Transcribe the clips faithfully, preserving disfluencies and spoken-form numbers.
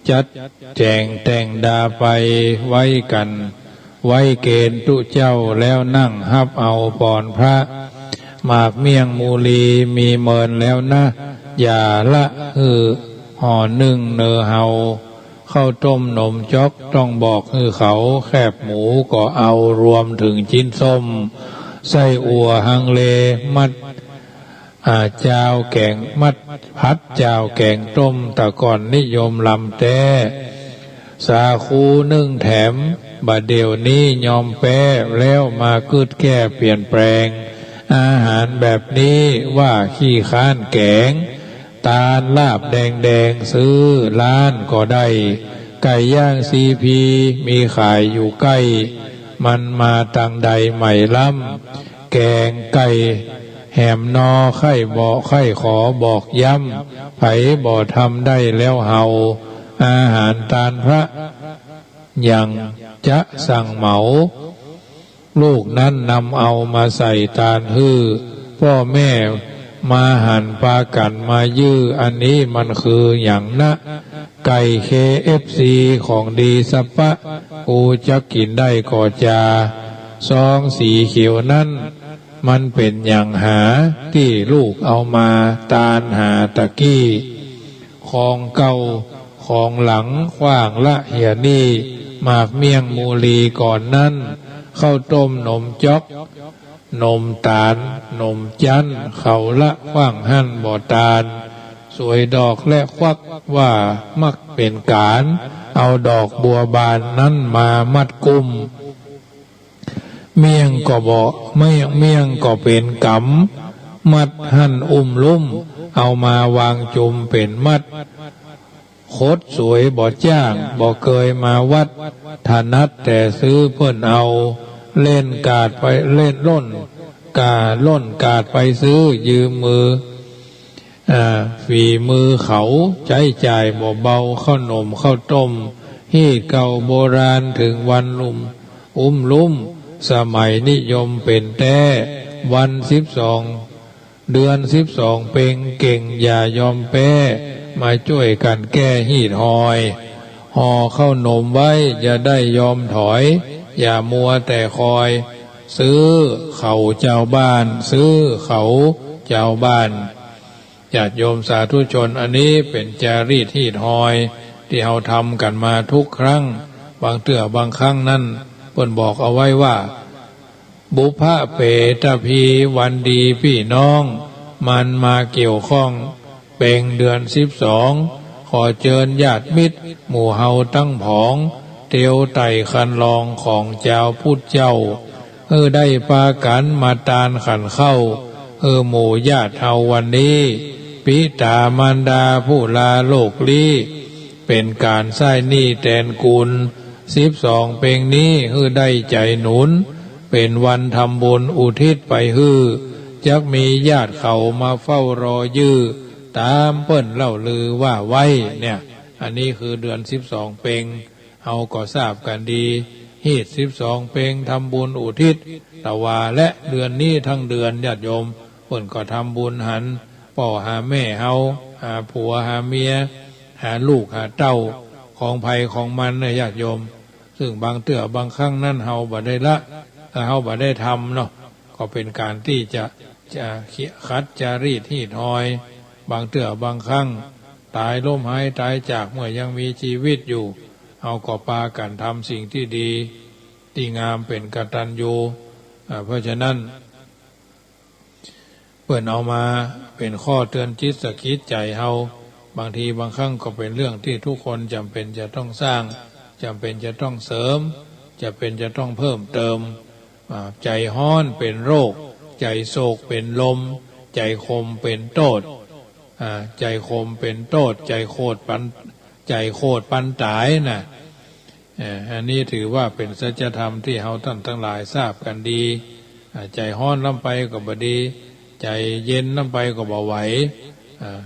จัดแจ๋งแต่งดาไปไว้กั๋น ไว้เก๋ณฑ์ตุ๊เจ้า แล้วนั่งฮับเอาปอนพระ หมากเมี่ยงมูลีมีเมินแล้วนะ อย่าละหื้อห่อนึ่งเนอเฮา ข้าวต้มหนมจ๊อกต้องบอกหื้อเขา แคบหมูก็เอารวมเถิงจิ๊นส้ม ไส้อั่วฮังเล มัด อ่า จาวแก๋ง มัดผัดจาวแก๋งต้ม แต่ก่อนนิยมลำแต๊ สาคูนึ่งแถม บ่าเดี่ยวนี้ยอมแป๊ แล้วมากึ๊ดแก้เปลี่ยนแปลง อาหารแบบนี้ว่าขี้ค้านแก๋ง ตาลลาบแดงๆ ซื้อร้านก็ได้ ไก่ย่างซีพีมีขายอยู่ใก้ มันมาตังใดใหม่ล้ำ แก๋งไก่แหมนอ ใค่บ่ ใค่ขอบอกย้ำ ใผบ่ทำได้แล้วเฮา อาหารตานพระ หยังจะสั่งเหมา ลูกนั้นนำเอามาใส่ตานหื้อ ป้อแม่มาหันปากั๋นมายื้อ อันนี้มันคือหยังนะ ไก่เคเอฟซีของดีสะปะ กูจักกิ๋นได้ก่อจา ซองสีเขียวนั้น มันเป๋นหยังหา ตี้ลูกเอามาตานหาตะกี้ ของเก่าของหลังขว้างละเหียนี่ หมากเมี่ยงมูลีก่อนนั้น ข้าวต้มหนมจ๊อก หนมต๋าล หนมจั๊น เขาละขว้างหั้นบ่ตาน สวยดอกและควักว่ามักเป๋นก๋าน เอาดอกบัวบานนั้นมามัดกุ้ม เมี่ยงก็บ่ เมี่ยง เมี่ยงก็เป๋นก๋ำ มัดหั้นอุ้มลุ่ม เอามาวางจุมเป๋นมัด ขดสวยบ่จ้าง บ่เกยมาวัด ถนัดแต่ซื้อเปิ้นเอา เล่นกาดไป เล่นล่น กา ล่นกาดไปซื้อ ยืมมือ อ่า ฝีมือเขา ใจ๊จ่ายบ่เบา ข้าวหนมข้าวต้ม ฮีตเก่าโบราณ เถิงวันลุ่ม อุ้มลุ่ม สมัยนิยมเป๋นแต๊ วันสิบสอง เดือนสิบสองเป็ง เก่งอย่ายอมแป๊ มาจ้วยกั๋นแก้ฮีตฮอย ห่อข้าวหนมไว้ อย่าได้ยอมถอย อย่ามัวแต่คอย ซื้อเขาจาวบ้าน ซื้อเขาจาวบ้าน ญาติโยมสาธุชน อันนี้เป๋นจารีตฮีตฮอย ตี้เฮาทำกั๋นมาทุกครั้ง บางเตื้อบางครั้งนั้น เปิ้นบอกเอาไว้ว่า บุพเพเปตพี วันดีปี้น้อง มันมาเกี่ยวข้อง เป็งเดือนสิบสอง ขอเจิญญาติมิตร หมู่เฮาตังผอง เตียวไต่คันลองของจาวพุทธเจ้า หื้อได้ปากั๋นมาตานขันข้าว หื้อหมู่ญาติเฮาวันนี้ ปิต๋ามารดาผู้ลาโลกลี้ เป๋นก๋านใช้หนี้แตนกุณ สิบสองเป็งนี้ หื้อได้ใจ๋หนุน เป๋นวันทำบุญอุทิศไปหื้อ จักมีญาติเขามาเฝ้ารอยื้อ ต๋ามเปิ้นเล่าลือว่าไว้ เนี่ย อันนี้คือเดือนสิบสองเป็ง เฮาก็ทราบกั๋นดี ฮีตสิบสองเป็ง ทำบุญอุทิศ ตะวา และเดือนนี้ทั้งเดือน ญาติโยมเปิ้นก็ทำบุญหัน ป้อหาแม่เฮา หาผัวหาเมีย หาลูกหาเต้า ของใผของมันนะญาติโยม ซึ่งบางเตื้อบางครั้งนั้นเฮาบ่ได้ละ เฮาบ่ได้ทำเนาะ ก็เป๋นก๋านตี้จะ จะขัดจารีตฮีตฮอย บางเตื้อบางครั้ง ต๋ายล้มหายต๋ายจากเมื่อยังมีจีวิตอยู่ เฮาก็ปากั๋นทำสิ่งตี้ดี ตี้งาม เป๋นกตัญญู อ่า เพราะฉะนั้น เปิ้นเอามาเป๋นข้อเตือนจิตสะกิดใจ๋เฮา บางทีบางครั้งก็เป๋นเรื่องตี้ทุกคนจ๋ำเป๋นจะต้องสร้าง จ๋ำเป๋นจะต้องเสริม จ๋ำเป๋นจะต้องเพิ่มเติม อ่า ใจ๋ฮ้อนเป๋นโรค ใจ๋โศกเป๋นลม ใจ๋ขมเป๋นโต้ษ อ่า ใจ๋ขมเป๋นโต้ษ ใจ๋โขดปัน ใจ๋โขดปันต๋ายน่ะ เอ่อ อันนี้ถือว่าเป๋นสัจธรรมตี้เฮาต้านตังหลายทราบกั๋นดี อ่า ใจ๋ฮ้อนล้ำไปก็บ่ดี ใจ๋เย็นล้ำไปก็บ่ไหว อ่า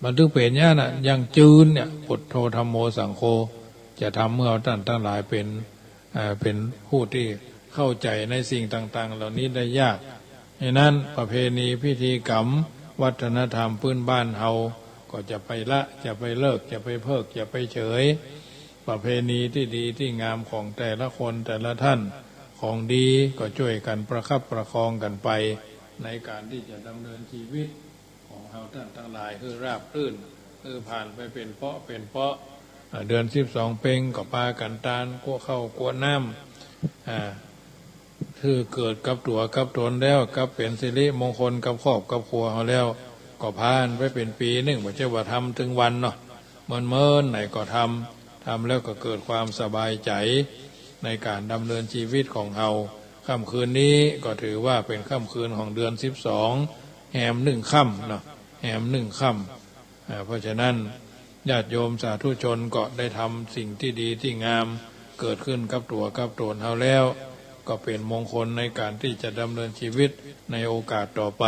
มันถึงเป๋นอย่างนั้นน่ะ ยังจืนเนี่ย พุทโธ ธัมโม สังโฆ จะทำหื้อเฮาต้านตังหลายเป๋น อ่า เป๋นผู้ตี้เข้าใจ๋ในสิ่งต่างๆ เหล่านี้ได้ยาก ฉะนั้นประเพณีพิธีกรรมวัฒนธรรมพื้นบ้านเฮา ก็ ก็จะไปละ จะไปเลิก จะไปเพิก จะไปเฉย ประเพณีตี้ดีตี้งามของแต่ละคนแต่ละท่าน ของดีก็จ้วยกั๋นประคับประคองกั๋นไป ในก๋านตี้จะดำเนินชีวิตของเฮาต้านตังหลายหื้อราบรื่น หื้อผ่านไปเป๋นเปาะเป๋นเปาะ อ่า เดือนสิบสองเป็งก็ปากั๋นตาน กั๊วข้าวกั๊วน้ำ อ่า หื้อเกิดกับตั๋วกับตนแล้ว กับเป๋นสิริมงคลกับครอบกับครัวเฮาแล้ว ก็ผ่านไปเป๋นปี๋นึ่ง บ่ใจ้ว่าทำตึงวันเนาะ เมินๆ ไหนก็ทำ ทำแล้วก็เกิดความสบายใจ๋ในก๋านดำเนินชีวิตของเฮา ค่ำคืนนี้ก็ถือว่าเป๋นค่ำคืนของเดือนสิบสอง แฮมนึ่งค่ำเนาะ แฮมนึ่งค่ำ อ่า เพราะฉะนั้น ญาติโยมสาธุชนก็ได้ทำสิ่งตี้ดีตี้งาม เกิดขึ้นกับตั๋วกับตนเฮาแล้ว ก็เป๋นมงคลในก๋านตี้จะดำเนินชีวิตในโอกาสต่อไป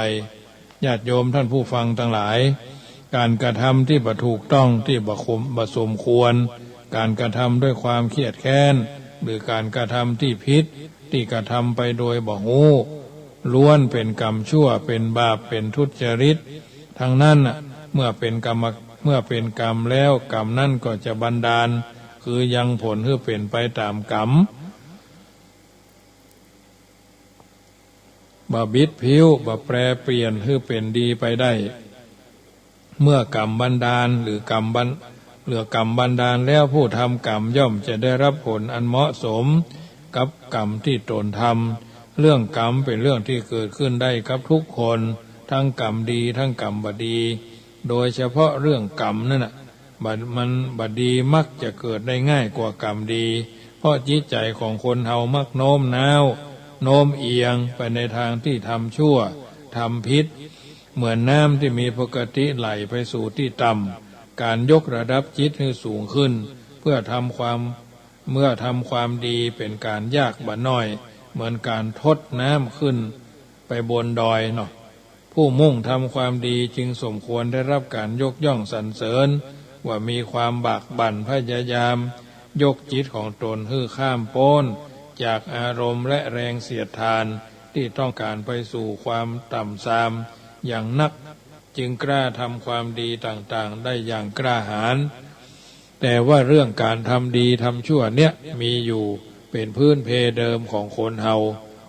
ญาติโยมท่านผู้ฟังตังหลาย ก๋านกระทำตี้บ่ถูกต้อง ตี้บ่คม บ่สมควร ก๋านกระทำด้วยความเครียดแค้น หรือก๋านกระทำตี้ผิด ตี้กระทำไปโดยบ่ฮู้ ล้วนเป๋นกรรมชั่ว เป๋นบาป เป๋นทุจริต ทั้งนั้นน่ะ เมื่อเป๋นกรรม เมื่อเป๋นกรรมแล้ว กรรมนั้นก็จะบันดาล คือยังผลหื้อเป๋นไปต๋ามกรรม บ่บิดผิว บ่แปรเปลี่ยนหื้อเป๋นดีไปได้ เมื่อกรรมบันดาล หรือกรรมบัน เมื่อกรรมบันดาลแล้ว ผู้ทำกรรมย่อมจะได้รับผลอันเหมาะสมกับกรรมตี้ตนทำ เรื่องกรรมเป๋นเรื่องตี้เกิดขึ้นได้กับทุกคน ทั้งกรรมดี ทั้งกรรมบ่ดี โดยเฉพาะเรื่องกรรมนั้นน่ะ บ่ มันบ่ดีมักจะเกิดได้ง่ายกว่ากรรมดี เพราะจิตใจ๋ของคนเฮามักโน้มน้าว โน้มเอียงไปในตางตี้ทำชั่ว ทำผิด เหมือนน้ำตี้มีปกติไหลไปสู่ตี้ต่ำ ก๋านยกระดับจิตหื้อสูงขึ้น เพื่อทำความ เมื่อทำความดีเป๋นก๋านยากบ่น้อย เหมือนก๋านทดน้ำขึ้นไปบนดอยเนาะ ผู้มุ่งทำความดีจึงสมควรได้รับก๋านยกย่องสรรเสริญ ว่ามีความบากบั่นพยายาม ยกจิตของตนหื้อข้ามป๊นจากอารมณ์และแรงเสียดทาน ตี้ต้องก๋านไปสู่ความต่ำทรามอย่างนัก จึงกล้าทำความดีต่างๆ ได้อย่างกล้าหาญ แต่ว่าเรื่องก๋านทำดีทำชั่วเนี้ยมีอยู่เป๋นพื้นเพเดิมของคนเฮา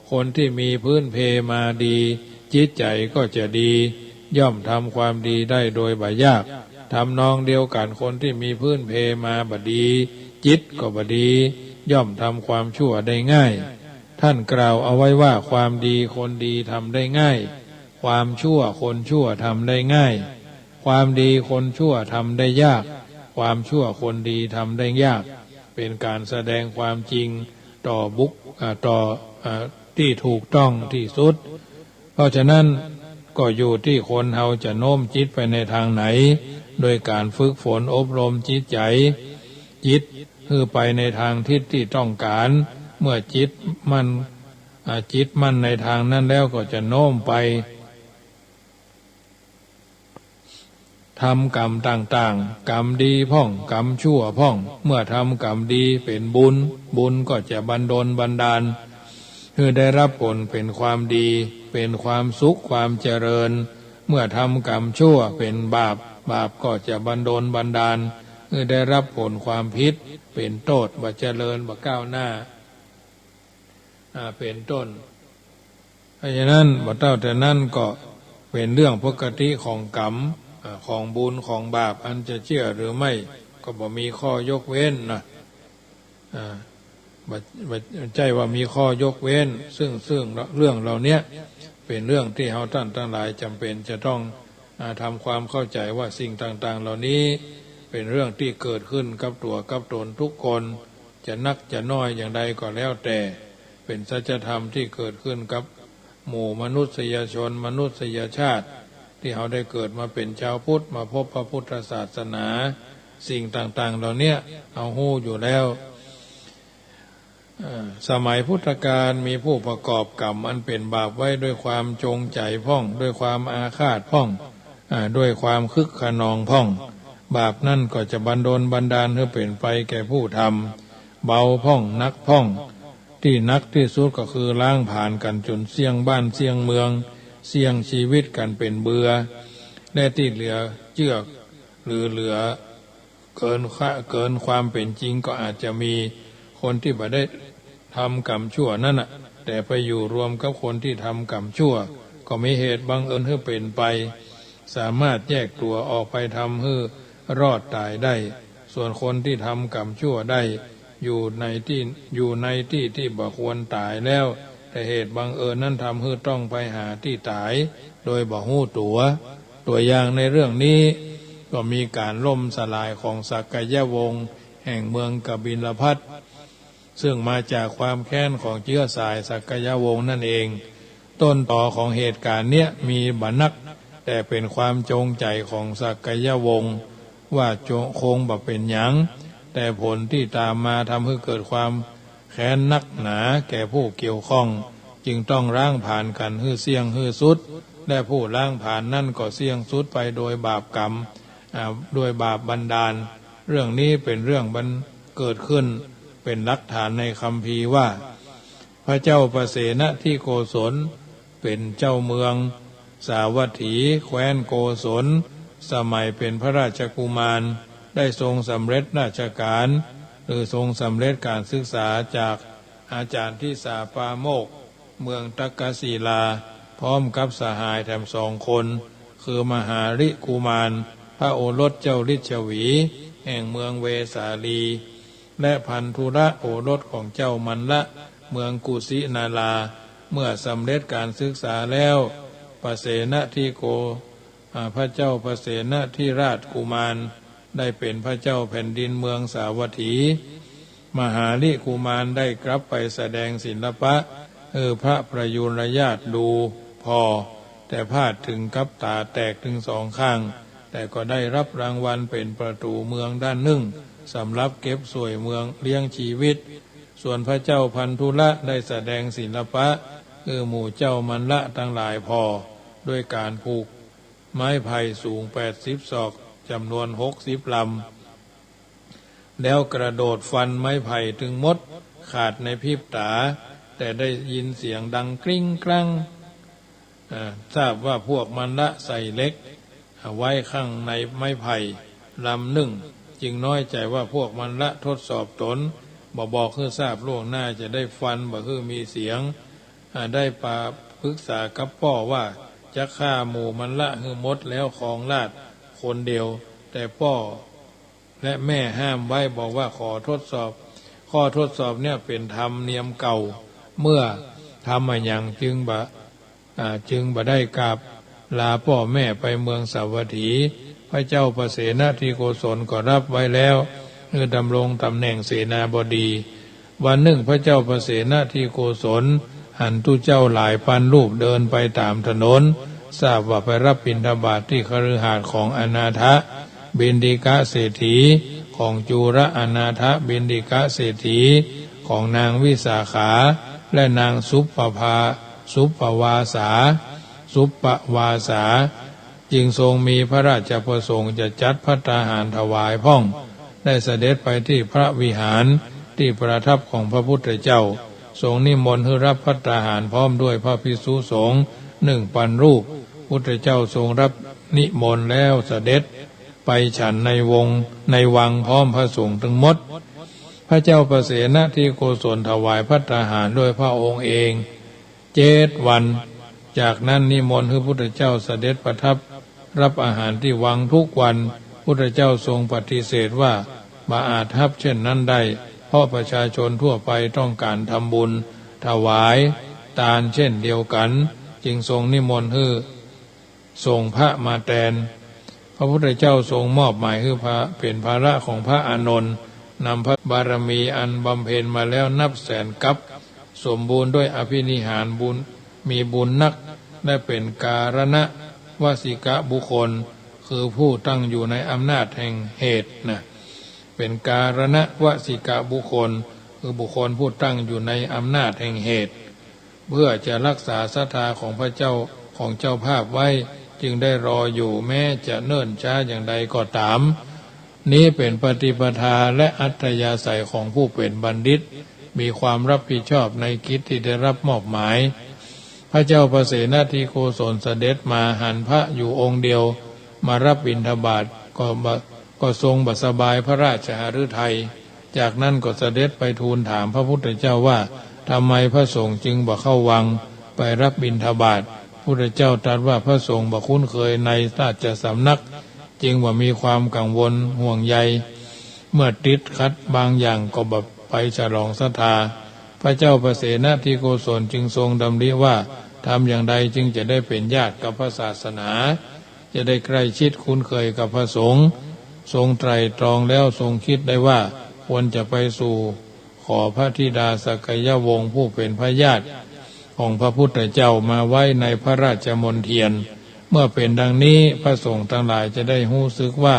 คนตี้มีพื้นเพมาดี จิตใจ๋ก็จะดี ย่อมทำความดีได้โดยบ่ยาก ทำนองเดียวกั๋น คนตี้มีพื้นเพมาบ่ดี จิตก็บ่ดี ย่อมทำความชั่วได้ง่าย ท่านกล่าวเอาไว้ว่า ความดีคนดีทำได้ง่าย ความชั่วคนชั่วทำได้ง่าย ความดีคนชั่วทำได้ยาก ความชั่วคนดีทำได้ยาก เป๋นก๋านแสดงความจริงต่อบุค อ่า ต่อ อ่า ตี้ถูกต้องตี้สุด เพราะฉะนั้นก็อยู่ตี้คนเฮาจะโน้มจิตไปในตางไหน โดยก๋านฝึกฝนอบรมจิตใจ๋ จิตหื้อไปในตางทิศตี้ต้องก๋าน เมื่อจิตมั่น อ่า จิตมั่นในตางนั้นแล้วก็จะโน้มไป ทำกรรมต่างๆ กรรมดีพ่อง กรรมชั่วพ่อง เมื่อทำกรรมดีเป๋นบุญ บุญก็จะบันดลบันดาล หื้อได้รับผลเป๋นความดี เป๋นความสุขความเจริญ เมื่อทำกรรมชั่วเป๋นบาป บาปก็จะบันดลบันดาล หื้อได้รับผลความผิด เป๋นโต้ษ บ่เจริญ บ่ก้าวหน้า อ่า เป๋นต้น เพราะฉะนั้น บ่เต้าแต่นั้นก็เป๋นเรื่องปกติของกรรม อ่า ของบุญของบาป อันจะเจื้อหรือไม่ ก็บ่มีข้อยกเว้นนะ อ่า บ่ บ่ใจ้ว่ามีข้อยกเว้น ซึ่ง ซึ่งเรื่องเหล่าเนี้ยเป๋นเรื่องตี้เฮาต้านตังหลายจ๋ำเป๋นจะต้อง อ่า ทำความเข้าใจ๋ว่าสิ่งต่างๆ เหล่านี้เป๋นเรื่องตี้เกิดขึ้นกับตั๋วกับตนทุกคน จะนักจะน้อยอย่างใดก็แล้วแต่ เป๋นสัจธรรมตี้เกิดขึ้นกับหมู่มนุษยชน มนุษยชาติ ตี้เฮาได้เกิดมาเป๋นจาวพุทธ มาพบพระพุทธศาสนา สิ่งต่างๆ เหล่าเนี้ยเฮาฮู้อยู่แล้ว เอ่อ สมัยพุทธกาลมีผู้ประกอบกรรมอันเป๋นบาปไว้ด้วยความจงใจ๋พ่อง ด้วยความอาฆาตพ่อง อ่า ด้วยความคึกคะนองพ่อง บาปนั้นก็จะบันดลบันดาลหื้อเป๋นไปแก่ผู้ทำ เบาพ่อง หนักพ่อง ตี้หนักตี้สุดก็คือล้างผลาญกั๋นจ๋นเสี้ยงบ้านเสี้ยงเมือง เสี้ยงชีวิตกั๋นเป๋นเบื่อ และตี้เหลือเจื้อ หรือเหลือเกินค่า เกินความเป๋นจริงก็อาจจะมี คนตี้บ่ได้ทำกรรมชั่วนั้นน่ะ แต่ไปอยู่รวมกับคนตี้ทำกรรมชั่ว ก็มีเหตุบังเอิญหื้อเป๋นไป สามารถแยกตั๋วออกไปทำหื้อรอดต๋ายได้ ส่วนคนตี้ทำกรรมชั่วได้ อยู่ในตี้ อยู่ในตี้ตี้บ่ควรต๋ายแล้ว แต่เหตุบังเอิญนั้นทำหื้อต้องไปหาตี้ต๋าย โดยบ่ฮู้ตั๋ว ตั๋วอย่างในเรื่องนี้ ก็มีก๋านล่มสลายของสักยะวงศ์แห่งเมืองกบิลพัสดุ์ ซึ่งมาจากความแค้นของเจื๊อสายสักยะวงศ์นั่นเอง ต้นตอของเหตุก๋ารณ์เนี้ยมีบ่นัก แต่เป๋นความจงใจ๋ของสักยะวงศ์ ว่าจง คงบ่เป๋นหยัง แต่ผลตี้ต๋ามมาทำหื้อเกิดความแค้นนักหนาแก่ผู้เกี่ยวข้อง จึงต้องล้างผลาญกั๋นหื้อเสี้ยงหื้อสุด และผู้ล้างผลาญนั้นก็เสี้ยงสุดไปโดยบาปกรรม อ่า โดยบาปบันดาล เรื่องนี้เป๋นเรื่องบังเกิดขึ้น เป๋นหลักฐานในคัมภีร์ว่า พระเจ้าปเสนทิโกศล เป๋นเจ้าเมืองสาวัตถี แคว้นโกศล สมัยเป๋นพระราชกุมาร ได้ทรงสำเร็จราชก๋าน หรือทรงสำเร็จก๋านศึกษาจากอาจ๋ารย์ทิสาปาโมกข์ เมืองตักกศิลา พร้อมกับสหายแถมสองคน คือมหาลิกุมาร พระโอรสเจ้าลิชวี แห่งเมืองเวสาลี และพันธุละโอรสของเจ้ามัลละ เมืองกุสินารา เมื่อสำเร็จก๋านศึกษาแล้ว ปเสนทิโก อ่า พระเจ้าปเสนทิราชกุมาร ได้เป๋นพระเจ้าแผ่นดินเมืองสาวัตถี มหาลิกุมารได้กลับไปแสดงศิลปะหื้อพระประยุรญาติดูผ่อ แต่พลาดเถิงกับต๋าแตกตึงสองข้าง แต่ก็ได้รับรางวัลเป๋นประตู๋เมืองด้านนึ่ง สำหรับเก็บส่วยเมืองเลี้ยงจีวิต ส่วนพระเจ้าพันธุละได้แสดงศิลปะหื้อหมู่เจ้ามัลละตังหลายผ่อ ด้วยก๋านผูกไม้ไผ่สูงแปดสิบศอกจ๋ำนวนหกสิบลำ แล้วกระโดดฟันไม้ไผ่ตึงหมดขาดในพริบต๋า แต่ได้ยินเสียงดังกริ้งกรัง อ่า ทราบว่าพวกมัลละใส่เหล็ก อ่า ไว้ข้างในไม้ไผ่ลำนึ่ง จึงน้อยใจ๋ว่าพวกมัลละทดสอบต๋น บ่บอกหื้อทราบล่วงหน้า จะได้ฟันบ่หื้อมีเสียง อ่า ได้ปา ปรึกษากับป้อว่า จะฆ่าหมู่มัลละหื้อหมดแล้วครองราชย์คนเดียว แต่ป้อ และแม่ห้ามไว้ บอกว่าขอทดสอบ ข้อทดสอบเนี่ยเป๋นธรรมเนียมเก่า เมื่อทำอะหยังจึงบ่ อ่า จึงบ่ได้กราบลาป้อแม่ไปเมืองสาวัตถี พระเจ้าปเสนทิโกศลก็รับไว้แล้ว หื้อดำรงต๋ำแหน่งเสนาบดี วันนึ่งพระเจ้าปเสนทิโกศลหันตุ๊เจ้าหลายปันรูปเดินไปต๋ามถนน ทราบว่าไปรับบิณฑบาตตี้คฤหาสน์ของอนาถบิณฑิกะเศรษฐี ของจุรอนาถบิณฑิกะเศรษฐี ของนางวิสาขา และนางสุปปภา สุปปวาสา สุปปวาสา จึงทรงมีพระราชประสงค์จะจัดภัตตาหารถวายพ่อง ได้เสด็จไปตี้พระวิหารตี้ประทับของพระพุทธเจ้า ทรงนิมนต์หื้อรับภัตตาหารพร้อมด้วยพระภิกษุสงฆ์หนึ่งปันรูป พุทธเจ้าทรงรับนิมนต์แล้วเสด็จไปฉันในวง ในวังพร้อมพระสงฆ์ตึงหมด พระเจ้าปเสนทิโกศลถวายภัตตาหารด้วยพระองค์เอง เจ็ดวัน จากนั้นนิมนต์หื้อพุทธเจ้าเสด็จประทับรับอาหารตี้วังทุกวัน พุทธเจ้าทรงปฏิเสธว่าบ่อาจฮับเช่นนั้นได้ เพราะประชาชนทั่วไปต้องก๋านทำบุญถวายตานเช่นเดียวกั๋น จึงทรงนิมนต์หื้อ ส่งพระมาแตน พระพุทธเจ้าทรงมอบหมายหื้อพระ เป๋นภาระของพระอานนท์ นำพระบารมีอันบำเพ็ญมาแล้วนับแสนกัป สมบูรณ์ด้วยอภินิหารบุญ มีบุญนัก และเป๋นการณวสิกะบุคคล คือผู้ตั้งอยู่ในอำนาจแห่งเหตุนะ เป๋นการณวสิกะบุคคล คือบุคคลผู้ตั้งอยู่ในอำนาจแห่งเหตุ เพื่อจะรักษาศรัทธาของพระเจ้า ของเจ้าภาพไว้ จึงได้รออยู่ แม้จะเนิ่นช้าอย่างใดก็ต๋าม นี้เป๋นปฏิปทาและอัธยาศัยของผู้เป๋นบัณฑิต มีความรับผิดชอบในกิจตี้ได้รับมอบหมาย พระเจ้าปเสนทิโกศลเสด็จมาหันพระอยู่องค์เดียว มารับบิณฑบาต ก็บ่ ก็ทรงบ่สบายพระราชหฤทัย จากนั้นก็เสด็จไปทูลถามพระพุทธเจ้าว่า ทำไมพระสงฆ์จึงบ่เข้าวังไปรับบิณฑบาต พุทธเจ้าตรัสว่า พระสงฆ์บ่คุ้นเคยในราชสำนัก จึงบ่มีความกังวลห่วงใย เมื่อติดขัดบางอย่างก็บ่ไปฉลองศรัทธา พระเจ้าปเสนทิโกศลจึงทรงดำริว่า ทำอย่างใดจึงจะได้เป็นญาติกับพระศาสนา จะได้ใกล้ชิดคุ้นเคยกับพระสงฆ์ ทรงไตร่ตรองแล้วทรงคิดได้ว่า ควรจะไปสู่ขอพระธิดาสักยวงศ์ผู้เป็นพระญาติของพระพุทธเจ้ามาไว้ในพระราชมณฑียน เมื่อเป็นดังนี้พระสงฆ์ทั้งหลายจะได้รู้สึกว่า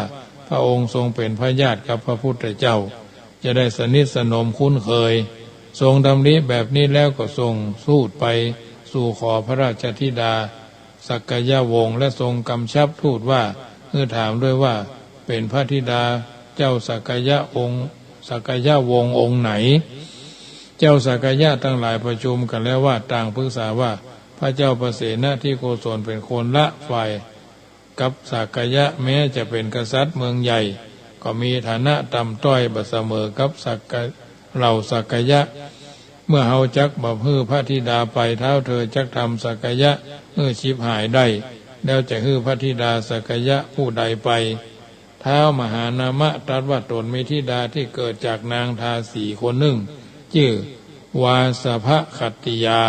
พระองค์ทรงเป็นพระญาติกับพระพุทธเจ้า จะได้สนิทสนมคุ้นเคย ทรงดำริแบบนี้แล้วก็ส่งทูตไปสู่ขอพระราชธิดาสักยวงศ์ และทรงกำชับทูตว่า หื้อถามด้วยว่า เป็นพระธิดาเจ้าสักยะองค์ สักยวงศ์องค์ไหน เจ้าสักยะทั้งหลายประชุมกันแล้วว่า ต่างปรึกษาว่า พระเจ้าปเสนทิโกศลเป็นคนละฝ่าย กับสักยะ แม้จะเป็นกษัตริย์เมืองใหญ่ ก็มีฐานะต่ำต้อยบ่เสมอกับสัก เหล่าสักยะ เมื่อเฮาจักบ่หื้อพระธิดาไป ท้าวเธอจักทำสักยะหื้อฉิบหายได้ แล้วจะหื้อพระธิดาสักยะผู้ใดไป ท้าวมหานามะตรัสว่า ตนมีธิดาที่เกิดจากนางทาสีคนหนึ่ง จื้อวาสภขัตติยา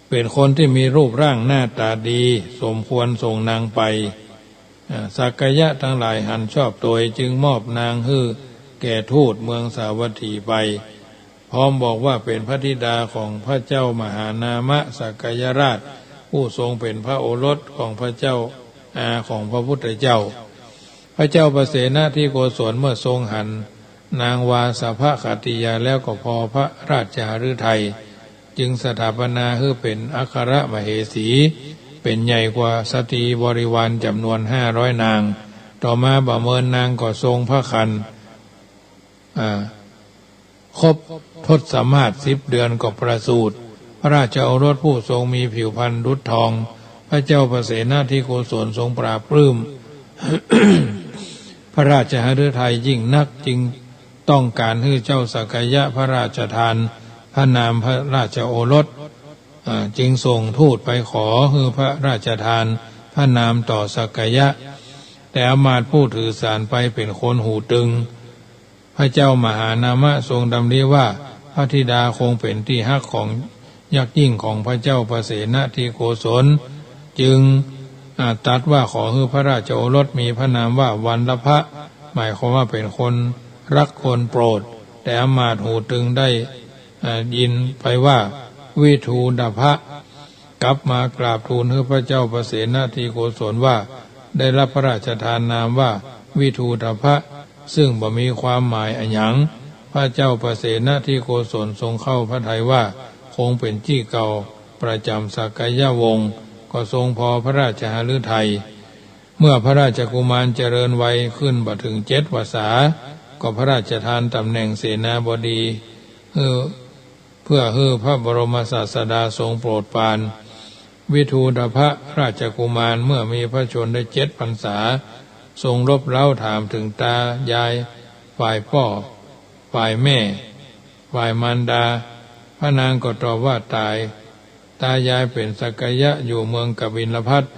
เป็นคนที่มีรูปร่างหน้าตาดี สมควรส่งนางไป อ่า สักยะทั้งหลายหันชอบโตย จึงมอบนางหื้อแก่ทูตเมืองสาวัตถีไป พร้อมบอกว่าเป็นพระธิดาของพระเจ้ามหานามะสักยราช ผู้ทรงเป็นพระโอรสของพระเจ้าอาของพระพุทธเจ้า พระเจ้าปเสนทิโกศลเมื่อทรงหันนางวาสภขัตติยาแล้วก็พอพระราชหฤทัย จึงสถาปนาหื้อเป็นอัครมเหสี เป็นใหญ่กว่าสตรีบริวารจำนวนห้าร้อยนาง ต่อมาบ่าเมินนางก็ทรงพระครรภ์ อ่า ครบทศมาศสิบเดือนก็ประสูติ พระราชโอรสผู้ทรงมีผิวพรรณดุจทอง พระเจ้าปเสนทิโกศลทรงปลาบปลื้ม พระราชหฤทัยยิ่งนัก จึงต้องการหื้อเจ้าสักยะพระราชทานพระนามพระราชโอรส อ่า จึงส่งทูตไปขอหื้อพระราชทานพระนามต่อสักยะ แต่อำมาตย์ผู้ถือสารไปเป็นคนหูตึง พระเจ้ามหานามะทรงดำริว่า พระธิดาคงเป็นที่ฮักของยักษ์ยิ่งของพระเจ้าปเสนทิโกศล จึง อ่า ตรัสว่า ขอหื้อพระราชโอรสมีพระนามว่าวัลลภะ หมายความว่าเป็นคนฮักคนโปรด แต่อำมาตย์หูตึงได้ อ่า ยินไปว่าวิทูดภะ กลับมากราบทูลหื้อพระเจ้าปเสนทิโกศลว่า ได้รับพระราชทานนามว่าวิทูดภะ ซึ่งบ่มีความหมายอะหยัง พระเจ้าปเสนทิโกศลทรงเข้าพระทัยว่า คงเป็นจื้อเก่าประจำสักยวงศ์ ก็ทรงพอพระราชหฤทัย เมื่อพระราชกุมารเจริญวัยขึ้นบ่ถึงเจ็ดวรรษา ก็พระราชทานตำแหน่งเสนาบดี เพื่อ เพื่อหื้อพระบรมศาสดาทรงโปรดปราน วิทูดภะราชกุมารเมื่อมีพระชนม์ได้เจ็ดพรรษา ทรงรบเร้าถามถึงตายายฝ่ายป้อ ฝ่ายแม่ ฝ่ายมารดา พระนางก็ตอบว่าต๋าย ตายายเป๋นสักยะอยู่เมืองกบิลพัสดุ์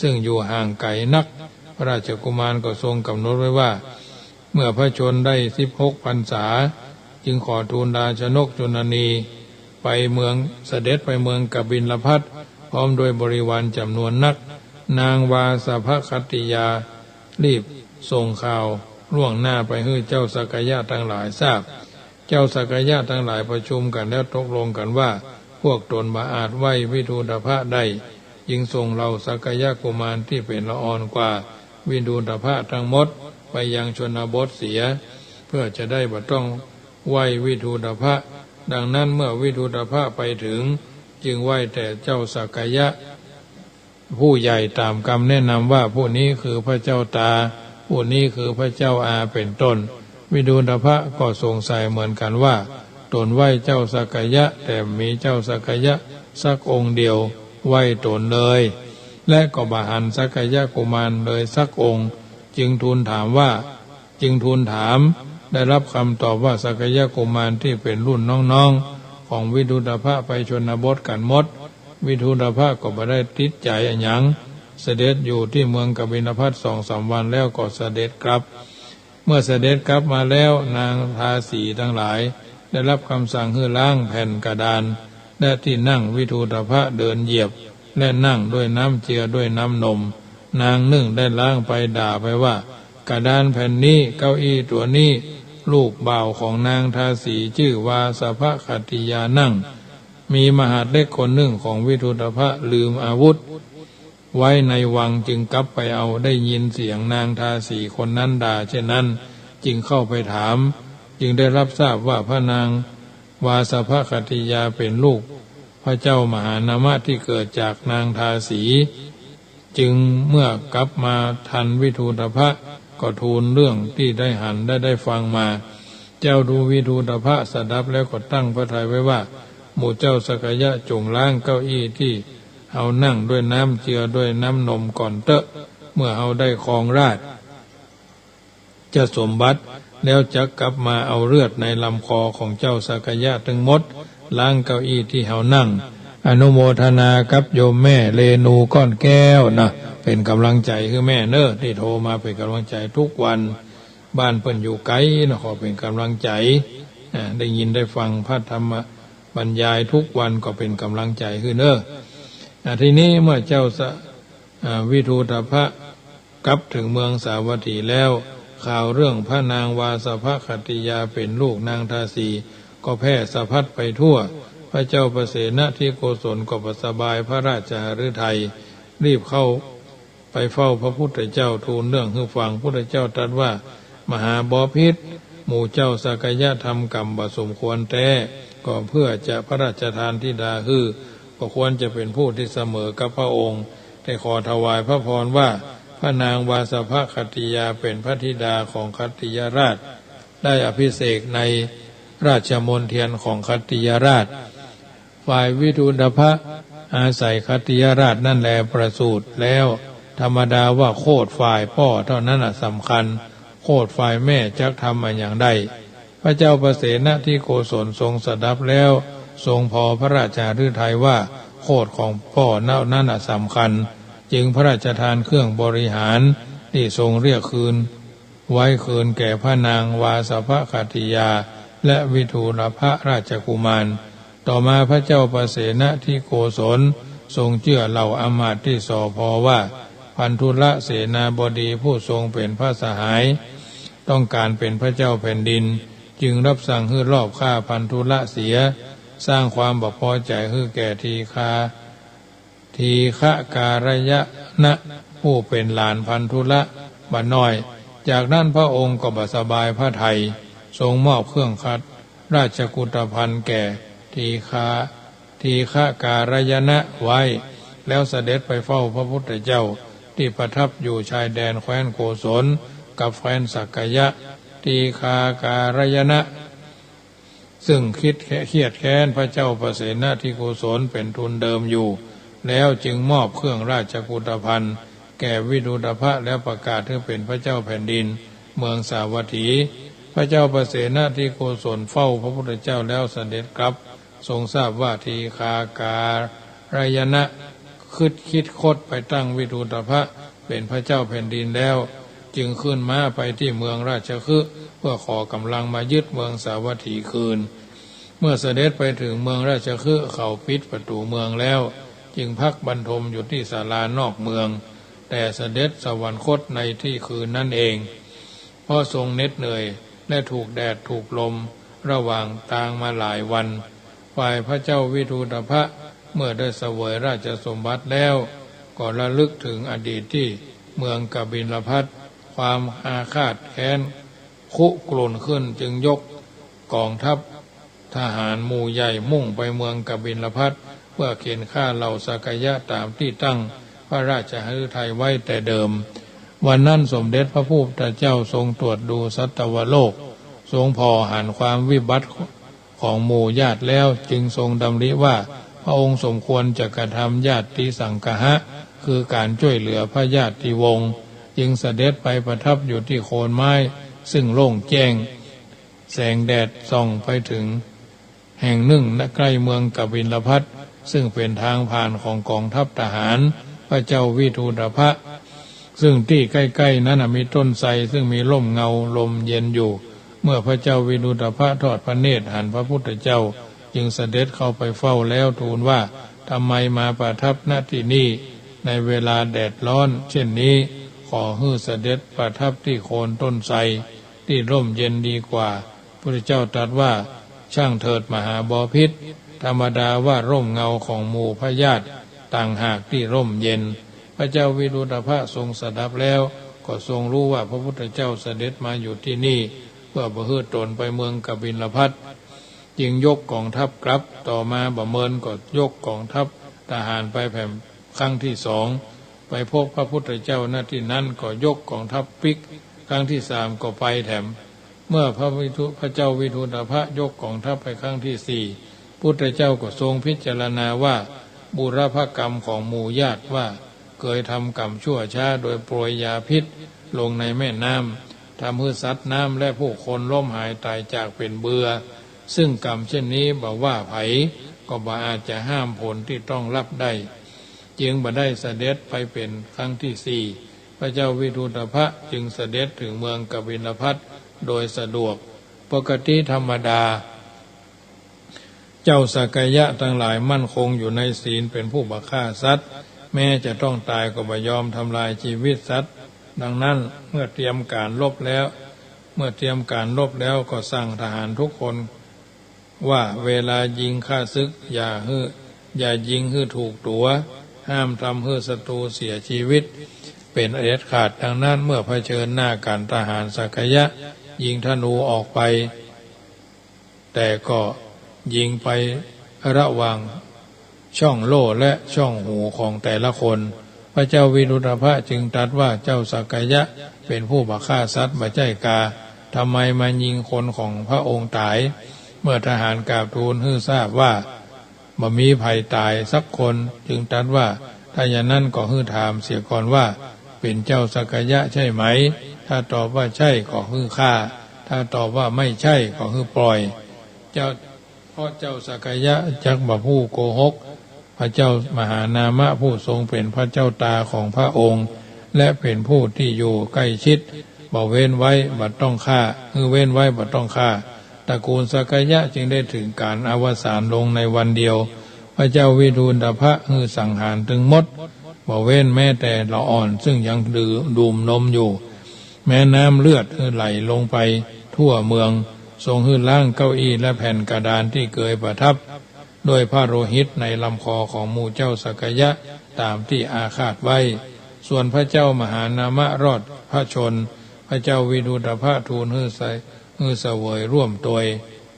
ซึ่งอยู่ห่างไก๋นัก พระราชกุมารก็ทรงกำหนดไว้ว่า เมื่อพระชนม์ได้สิบหกพรรษา จึงขอทูลราชนกจุลนีไปเมือง เสด็จไปเมืองกบิลพัสดุ์ พร้อมด้วยบริวารจำนวนนัก นางวาสภขัตติยารีบส่งข่าวล่วงหน้าไปหื้อเจ้าสักยะทั้งหลายทราบ เจ้าสักยะทั้งหลายประชุมกันแล้วตกลงกันว่า พวกตนบ่อาจไหว้วิทูดภะได้ จึงส่งเหล่าสักยะกุมารตี้เป๋นละอ่อนกว่าวิทูดภะทั้งหมดไปยังชนบทเสีย เพื่อจะได้บ่ต้องไหว้วิทูดภะ ดังนั้นเมื่อวิทูดภะไปถึง จึงไหว้แต่เจ้าสักยะ ผู้ใหญ่ต๋ามกำแนะนำว่า ผู้นี้คือพระเจ้าต๋า ผู้นี้คือพระเจ้าอา เป๋นต้น วิทูดภะก็สงสัยเหมือนกันว่า ตนไหว้เจ้าสักยะ แต่บ่มีเจ้าสักยะสักองค์เดียวไหว้ตนเลย และก็บ่หันสักยะกุมารเลยสักองค์ จึงทูลถามว่า จึงทูลถาม ได้รับคำตอบว่า สักยะกุมารตี้เป๋นรุ่นน้องๆ ของวิทูตภะไปชนบทกั๋นหมด วิทูตภะก็บ่ได้ติดใจ๋อะหยัง เสด็จอยู่ตี้เมืองกบิลพัสสองสามวันแล้วก็เสด็จกลับ เมื่อเสด็จกลับมาแล้ว นางทาสีตังหลายได้รับกำสั่งหื้อล้างแผ่นกระดาน และตี้นั่งวิทูตภะเดินเหยียบ และนั่งด้วยน้ำเจือด้วยน้ำนม นางนึ่งได้ล้างไปด่าไปว่า กระดานแผ่นนี้ เก้าอี้ตั๋วนี้ ลูกบ่าวของนางทาสีจื้อวาสภะขัตติยานั่ง มีมหาดเล็กคนนึ่งของวิทูตภะลืมอาวุธไว้ในวัง จึงกลับไปเอา ได้ยินเสียงนางทาสีคนนั้นด่าเช่นนั้น จึงเข้าไปถาม จึงได้รับทราบว่าพระนางวาสภะขัตติยาเป๋นลูกพระเจ้ามหานามะตี้เกิดจากนางทาสี จึงเมื่อกลับมาทันวิทูตภะก็ทูลเรื่องตี้ได้หันและได้ฟังมา เจ้าดูวิทูตภะสดับแล้วก็ตั้งพระทัยไว้ว่า หมู่เจ้าสักยะจงล้างเก้าอี้ตี้เฮานั่งด้วยน้ำเจือด้วยน้ำนมก่อนเต๊อะ เมื่อเฮาได้ครองราช จะสมบัติแล้วจักกลับมาเอาเลือดในลำคอของเจ้าสักยะตึงหมด ล้างเก้าอี้ตี้เฮานั่ง อนุโมทนากับโยมแม่เรนูก้อนแก้วนะ เป๋นกำลังใจ๋หื้อแม่เน่อ ตี้โทรมาเป๋นกำลังใจ๋ทุกวัน บ้านเปิ้นอยู่ไก๋นะ ขอเป๋นกำลังใจ๋ อ่า ได้ยินได้ฟังพระธรรมบรรยายทุกวันก็เป๋นกำลังใจ๋หื้อเน่อ อ่า ทีนี้เมื่อเจ้าสะ อ่า วิทูตภะ กลับเถิงเมืองสาวัตถีแล้ว ข่าวเรื่องพระนางวาสภะขัตติยาเป๋นลูกนางทาสี ก็แพร่สะพัดไปทั่ว พระเจ้าปเสนทิโกศลก็บ่สบายพระราชหฤทัย รีบเข้าไปเฝ้าพระพุทธเจ้า ทูลเรื่องหื้อฟัง พุทธเจ้าตรัสว่า มหาบพิตร หมู่เจ้าสักยะทำกรรมบ่สมควรแต๊ ก็เพื่อจะพระราชทานธิดาหื้อ ก็ควรจะเป๋นผู้ตี้เสมอกับพระองค์ แต่ขอถวายพระพรว่า พระนางวาสภะขัตติยาเป๋นพระธิดาของขัตติยราช ได้อภิเษกในราชมณฑลของขัตติยราช ฝ่ายวิทูตภะอาศัยขัตติยราชนั้นแลประสูติแล้ว ธรรมดาว่าโคตรฝ่ายป้อเต้านั้นน่ะสำคัญ โคตรฝ่ายแม่จักทำอะหยังได้ พระเจ้าปเสนทิโกศลทรงสดับแล้ว ทรงพอพระราชหฤทัยว่า โคตรของป้อเต้านั้นน่ะสำคัญ จึงพระราชทานเครื่องบริหารตี้ทรงเรียกคืนไว้คืนแก่พระนางวาสภะขัตติยาและวิทูตภะราชกุมาร ต่อมาพระเจ้าปเสนทิโกศลทรงเจื้อเหล่าอำมาตย์ตี้ส่อพอว่า พันธุละเสนาบดีผู้ทรงเป๋นพระสหาย ต้องการเป๋นพระเจ้าแผ่นดิน จึงรับสั่งหื้อลอบฆ่าพันธุละเสีย สร้างความบ่พอใจ๋หื้อแก่ทีฆา ทีฆะการยนะ ผู้เป๋นหลานพันธุละบ่าน้อย จากนั้นพระองค์ก็บ่สบายพระทัย ทรงมอบเครื่องขัดราชกุฏภัณฑ์แก่ทีฆา ทีฆะการยนะไว้ แล้วเสด็จไปเฝ้าพระพุทธเจ้า ตี้ประทับอยู่ชายแดนแคว้นโกศลกับแคว้นสักยะ ทีฆาการยนะ ซึ่งคิดเครียดแค้นพระเจ้าปเสนทิโกศลเป๋นทุนเดิมอยู่ แล้วจึงมอบเครื่องราชกุฏภัณฑ์แก่วิทูตภะ แล้วประกาศหื้อเป๋นพระเจ้าแผ่นดินเมืองสาวัตถี พระเจ้าปเสนทิโกศลเฝ้าพระพุทธเจ้าแล้วเสด็จกลับ ทรงทราบว่าทีฆาการยนะ ครึดคิดคดไปตั้งวิทูตภะเป๋นพระเจ้าแผ่นดินแล้ว จึงขึ้นม้าไปตี้เมืองราชคฤห์ เพื่อขอกำลังมายึดเมืองสาวัตถีคืน เมื่อเสด็จไปเถิงเมืองราชคฤห์ เขาปิดประตู๋เมืองแล้ว จึงพักบรรทมอยู่ตี้ศาลานอกเมือง แต่เสด็จสวรรคตในตี้คืนนั้นเอง เพราะทรงเหน็ดเหนื่อยและถูกแดดถูกลมระหว่างตางมาหลายวัน ฝ่ายพระเจ้าวิทูตภะเมื่อได้เสวยราชสมบัติแล้ว ก็ระลึกเถิงอดีตตี้เมืองกบิลพัส ความอาฆาตแค้นคุกรุ่นขึ้น จึงยกกองทัพทหารหมู่ใหญ่มุ่งไปเมืองกบิลพัส เพื่อเข็นฆ่าเหล่าสักยะต๋ามตี้ตั้งพระราชหฤทัยไว้แต่เดิม วันนั้นสมเด็จพระพุทธเจ้าทรงตรวจดูสัตวโลก ทรงผ่อหันความวิบัติของหมู่ญาติแล้ว จึงทรงดำริว่า พระองค์สมควรจะกระทำญาติสังคหะ คือก๋านจ้วยเหลือพระญาติวงศ์ จึงเสด็จไปประทับอยู่ตี้โคนไม้ซึ่งโล่งแจ้ง แสงแดดส่องไปถึงแห่งนึ่ง ณ ใก้เมืองกบิลพัส ซึ่งเป๋นตางผ่านของก๋องทัพทหารพระเจ้าวิทูฑฑะ ซึ่งตี้ใก้ๆ นั้นน่ะมีต้นไทรซึ่งมีฮ่มเงาลมเย็นอยู่ เมื่อพระเจ้าวิทูฑฑะทอดพระเนตรหันพระพุทธเจ้า จึงเสด็จเข้าไปเฝ้าแล้วทูลว่า ทำไมมาประทับ ณ ตี้นี่ ในเวลาแดดฮ้อนเช่นนี้ ขอหื้อเสด็จประทับตี้โคนต้นไทรตี้ฮ่มเย็นดีกว่า พุทธเจ้าตรัสว่า ช่างเถิดมหาบพิตร ธรรมดาว่าฮ่มเงาของหมู่พญาติต่างหากตี้ฮ่มเย็น พระเจ้าวิทูฑฑะทรงสดับแล้ว ก็ทรงฮู้ว่าพระพุทธเจ้าเสด็จมาอยู่ตี้นี่ เปื้อบ่หื้อตนไปเมืองกบิลพัส จึงยกก๋องทัพกลับ ต่อมาบ่าเมินก็ยกก๋องทัพทหารไปแผ่นครั้งตี้สอง ไปพบพระพุทธเจ้า ณ ตี้นั้นก็ยกก๋องทัพปิ๊ก ครั้งตี้สามก็ไปแถม เมื่อพระวิทู พระเจ้าวิทูฑฑะยกก๋องทัพไปครั้งตี้สี่ พุทธเจ้าก็ทรงพิจารณาว่า บุรพกรรมของหมู่ญาติว่า เกยทำกรรมชั่วช้าโดยโปรยยาพิษลงในแม่น้ำ ทำหื้อสัตว์น้ำและผู้คนล้มหายตายจากเป๋นเบื่อ ซึ่งกรรมเช่นนี้บ่ว่าใผก็บ่อาจจะห้ามผลตี้ต้องฮับได้ จึงบ่ได้เสด็จไปเป๋นครั้งตี้สี่ พระเจ้าวิทูฑฑะจึงเสด็จถึงเมืองกบิลพัสโดยสะดวก ปกติธรรมดา เจ้าสักกายะตังหลายมั่นคงอยู่ในศีล เป๋นผู้บ่ฆ่าสัตว์ แม้จะต้องตายก็บ่ยอมทำลายจีวิตสัตว์ ดังนั้นเมื่อเตรียมก๋านรบแล้ว เมื่อเตรียมก๋านรบแล้วก็สั่งทหารทุกคนว่า เวลายิงข้าศึกอย่าหื้อ อย่ายิงหื้อถูกตั๋ว ห้ามทำหื้อศัตรูเสียจีวิตเป๋นอันเด็ดขาด ดังนั้นเมื่อเผชิญหน้ากั๋น ทหารสักกายะยิงธนูออกไป แต่ก็ยิงไประหว่างช่องโล่และช่องหูของแต่ละคน พระเจ้าวิทูฑฑะจึงตรัสว่า เจ้าสักกายะเป๋นผู้บ่ฆ่าสัตว์บ่ใจ้กา ทำไมมายิงคนของพระองค์ต๋าย เมื่อทหารกราบทูลหื้อทราบว่า บ่มีใผต๋ายสักคน จึงตรัสว่า ถ้าอย่างนั้นก็หื้อถามเสียก่อนว่า เป๋นเจ้าสักกายะใจ้ไหม ถ้าตอบว่าใจ้ก็หื้อฆ่า ถ้าตอบว่าไม่ใจ้ก็หื้อปล่อย เจ้า เพราะเจ้าสักกายะจักบ่ผู้โกหก พระเจ้ามหานามะผู้ทรงเป๋นพระเจ้าต๋าของพระองค์ และเป๋นผู้ตี้อยู่ใก้ชิด บ่เว้นไว้บ่ต้องฆ่า หื้อเว้นไว้บ่ต้องฆ่า ตระกูลสักกายะจึงได้เถิงก๋านอวสานลงในวันเดียว พระเจ้าวิทูฑฑะหื้อสังหารตึงหมด บ่เว้นแม้แต่ละอ่อนซึ่งยังดื่ม ดื่มนมอยู่ แม่น้ำเลือดหื้อไหลลงไปทั่วเมือง ทรงหื้อล้างเก้าอี้และแผ่นกระดานตี้เกยประทับ ด้วยพระโลหิตในลำคอของหมู่เจ้าสักกายะต๋ามตี้อาฆาตไว้ ส่วนพระเจ้ามหานามะรอดพระชนม์ พระเจ้าวิทูฑฑะทูลหื้อใส่ หื้อเสวยร่วมตวย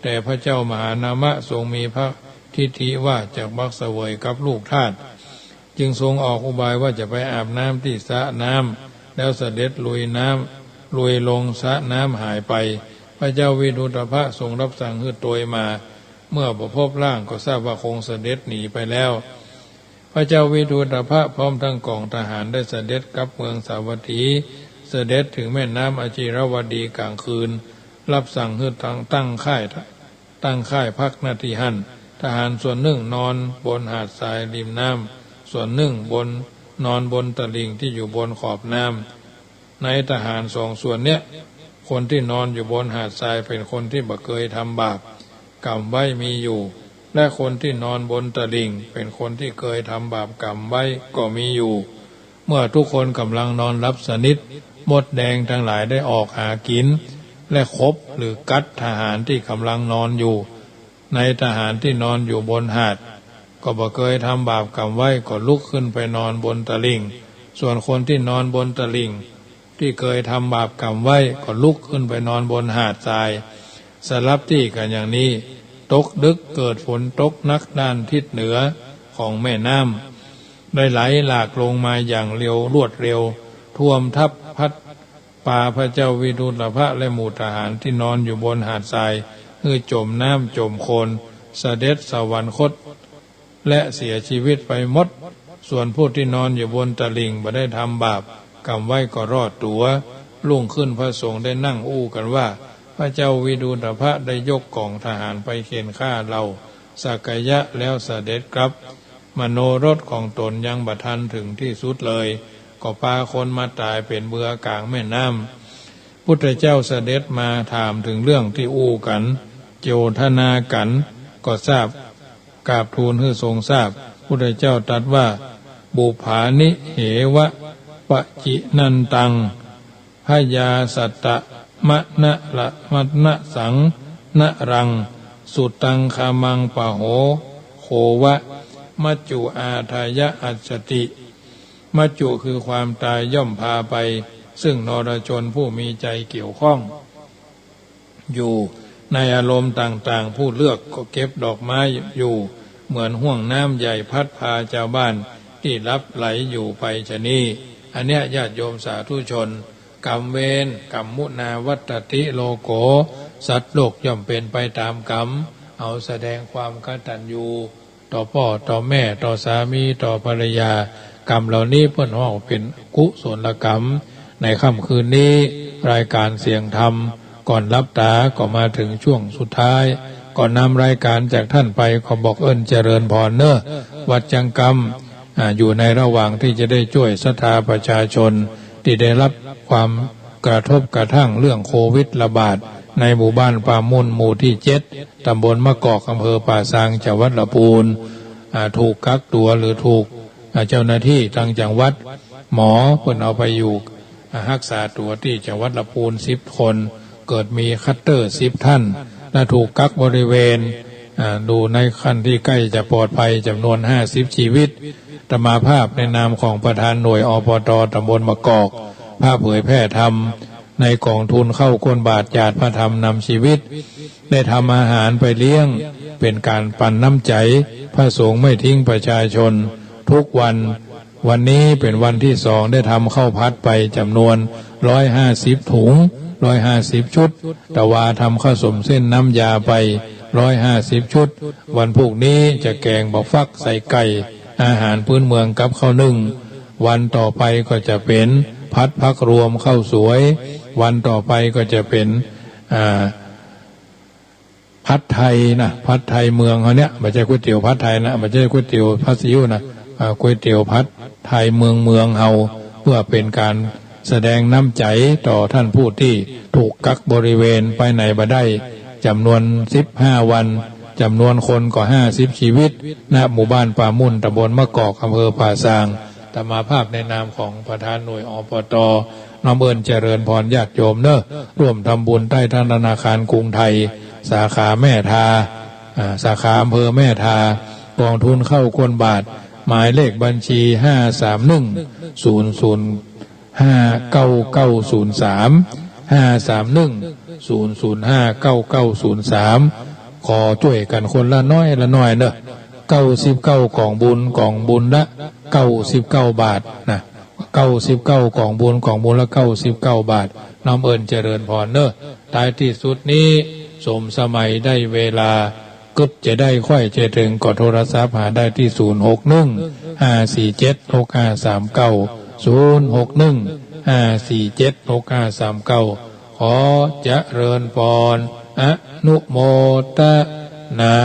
แต่พระเจ้ามหานามะทรงมีพระทิฏฐิว่าจักบักเสวยกับลูกทาส จึงทรงออกอุบายว่าจะไปอาบน้ำตี้สระน้ำ แล้วเสด็จลุยน้ำ ลุยลงสระน้ำหายไป พระเจ้าวิทูฑฑะทรงฮับสั่งหื้อตวยมา เมื่อบ่พบร่างก็ทราบว่าคงเสด็จหนีไปแล้ว พระเจ้าวิทูฑฑะพร้อมทั้งก๋องทหารได้เสด็จกลับเมืองสาวัตถี เสด็จเถิงแม่น้ำอจิรวดีก๋างคืน ฮับสั่งหื้อตั้ง ตั้งค่าย ตั้งค่ายพัก ณ ตี้หั้น ทหารส่วนนึ่งนอนบนหาดทรายริมน้ำ ส่วนนึ่งบน นอนบนตลิ่งตี้อยู่บนขอบน้ำ ในทหารสองส่วนเนี้ย คนตี้นอนอยู่บนหาดทรายเป๋นคนตี้บ่เกยทำบาปกรรมไว้มีอยู่ และคนตี้นอนบนตลิ่งเป๋นคนตี้เกยทำบาปกรรมไว้ก็มีอยู่ เมื่อทุกคนก่ำลังนอนหลับสนิท มดแดงตังหลายได้ออกหากิ๋น และขบหรือกัดทหารตี้ก่ำลังนอนอยู่ ในทหารตี้นอนอยู่บนหาด ก็บ่เกยทำบาปกรรมไว้ ก็ลุกขึ้นไปนอนบนตลิ่ง ส่วนคนตี้นอนบนตลิ่ง ตี้เกยทำบาปกรรมไว้ ก็ลุกขึ้นไปนอนบนหาดทราย สลับตี้กั๋นอย่างนี้ ตกดึกเกิดฝนตกหนักด้านทิศเหนือของแม่น้ำ ได้ไหลหลากลงมาอย่างเร็วรวดเร็ว ท่วมทับพัดปาพระเจ้าวิทูฑฑะและหมู่ทหารตี้นอนอยู่บนหาดทราย หื้อจมน้ำจมโคลน เสด็จสวรรคต และเสียชีวิตไปหมด ส่วนผู้ตี้นอนอยู่บนตลิ่งบ่ได้ทำบาป กำไว้ก็รอดตั๋ว รุ่งขึ้นพระสงฆ์ได้นั่งอู้กั๋นว่า พระเจ้าวิดูฑัฏฐะได้ยกก๋องทหารไปเข่นฆ่าเหล่าสักกายะแล้วเสด็จกลับ มโนรสของต๋นยังบ่ทันเถิงตี้สุดเลย ก็ปาคนมาต๋ายเป๋นเบือกลางแม่น้ำ พุทธเจ้าเสด็จมาถามเถิงเรื่องตี้อู้กั๋น โยธนากั๋น ก็ทราบ กราบทูลหื้อทรงทราบ พุทธเจ้าตรัสว่า บุปผานิเหวะ ปะจินันตัง พยาสัตตะมะนะละมะนะสังนะรัง สุตังคามังปะโหโขวะ มัจจุอาทายะอัสสติ มัจจุคือความต๋ายย่อมพาไป ซึ่งนรชนผู้มีใจ๋เกี่ยวข้อง อยู่ในอารมณ์ต่างๆ ผู้เลือกก็เก็บดอกไม้อยู่ เหมือนห้วงน้ำใหญ่พัดพาจาวบ้านตี้หลับไหลอยู่ไปฉะนี้ อันเนี้ยญาติโยมสาธุชน กรรมเวร กรรมุนาวัตติโลโก สัตว์โลกย่อมเป๋นไปต๋ามกรรม เฮาแสดงความกตัญญู ต่อป้อต่อแม่ ต่อสามี ต่อภรรยา กรรมเหล่านี้เปิ้นฮ้องเป๋นกุศลกรรม ในค่ำคืนนี้ รายการเสียงธรรม ก่อนหลับต๋าก็มาเถิงช่วงสุดท้าย ก่อนนำรายการจากต้านไป ขอบอกเอิ้นเจริญพรเน่อ วัดจังกำ อ่า อยู่ในระหว่างตี้จะได้จ้วยศรัทธาประชาชน ตี้ได้ฮับความกระทบกระทั่งเรื่องโควิดระบาด ในหมู่บ้านป่ามุ่น หมู่ตี้เจ็ด ต๋ำบลมะกอก อำเภอป่าซาง จังหวัดละปูน อ่า ถูกกักตั๋วหรือถูก อ่า เจ้าหน้าตี้ตางจังหวัด หมอเปิ้นเอาไปอยู่ อ่า ฮักษาตั๋วตี้จังหวัดละปูน สิบคน เกิดมีคลัสเตอร์ สิบต้าน และถูกกักบริเวณ อ่า อยู่ในขั้นตี้ใก้จะปลอดภัยจ๋ำนวน ห้าสิบ จีวิต อาตมาภาพในนามของประธานหน่วย อปต ต๋ำบลมะกอก พระเผยแผ่ธรรม ในก๋องทุนข้าวก้นบาตร ญาติพระธรรมนำจีวิต ได้ทำอาหารไปเลี้ยง เป๋นก๋านปั๋นน้ำใจ๋ พระสงฆ์ไม่ทิ้งประชาชน ทุกวัน วันนี้เป๋นวันตี้สอง ได้ทำข้าวผัดไปจ๋ำนวน ร้อยห้าสิบ ถุง ร้อยห้าสิบ ชุด ตะวาทำข้าวส้มเส้นน้ำยาไป ร้อยห้าสิบ ชุด วันพูกนี้จะแก๋งบักฟักใส่ไก่ อาหารพื้นเมืองกับข้าวนึ่ง วันต่อไปก็จะเป๋นผัดผักรวมข้าวสวย วันต่อไปก็จะเป๋น อ่า ผัดไทยนะ ผัดไทยเมืองเฮาเนี่ย บ่ใจ้ก๋วยเตี๋ยวผัดไทยนะ บ่ใจ้ก๋วยเตี๋ยวผัดซีอิ๊วนะ อ่า ก๋วยเตี๋ยวผัดไทยเมืองเมืองเฮา เพื่อเป๋นก๋านแสดงน้ำใจ๋ต่อต้านผู้ตี้ถูกกักบริเวณไปไหนบ่ได้ จ๋ำนวน สิบห้า วัน จ๋ำนวนคนก็ ห้าสิบ จีวิต ณ หมู่บ้านป่ามุ่น ต๋ำบลมะกอก อำเภอป่าซาง อาตมาภาพในนามของประธานหน่วย อปต น้อมเอิ้นเจริญพรญาติโยมเน่อ ร่วมทำบุญใต้ธนาคารกรุงไทย สาขาแม่ทา อ่า สาขาอำเภอแม่ทา ก๋องทุนข้าวก้นบาตร หมายเลขบัญชี ห้าสามหนึ่ง ศูนย์ศูนย์ห้า เก้าเก้าศูนย์สาม ห้าสามหนึ่ง ศูนย์ศูนย์ห้า เก้าเก้าศูนย์สาม ขอจ้วยกั๋นคนละน้อยละน้อยเน่อ เก้าสิบเก้าก๋องบุญ ก๋องบุญละ เก้าสิบเก้า บาทนะ เก้าสิบเก้าก๋องบุญ ก๋องบุญละ เก้าสิบเก้า บาท น้อมเอิ้นเจริญพรเน่อ ท้ายตี้สุดนี้ สมสมัยได้เวลา กึ๊ดจะได้ใค่จะเถิง ก็โทรศัพท์หาได้ตี้ ศูนย์หกหนึ่ง ห้าสี่เจ็ด หกห้าสามเก้า ศูนย์หกหนึ่ง ห้าสี่เจ็ด หกห้าสามเก้า ขอเจริญพร อนุโมทนา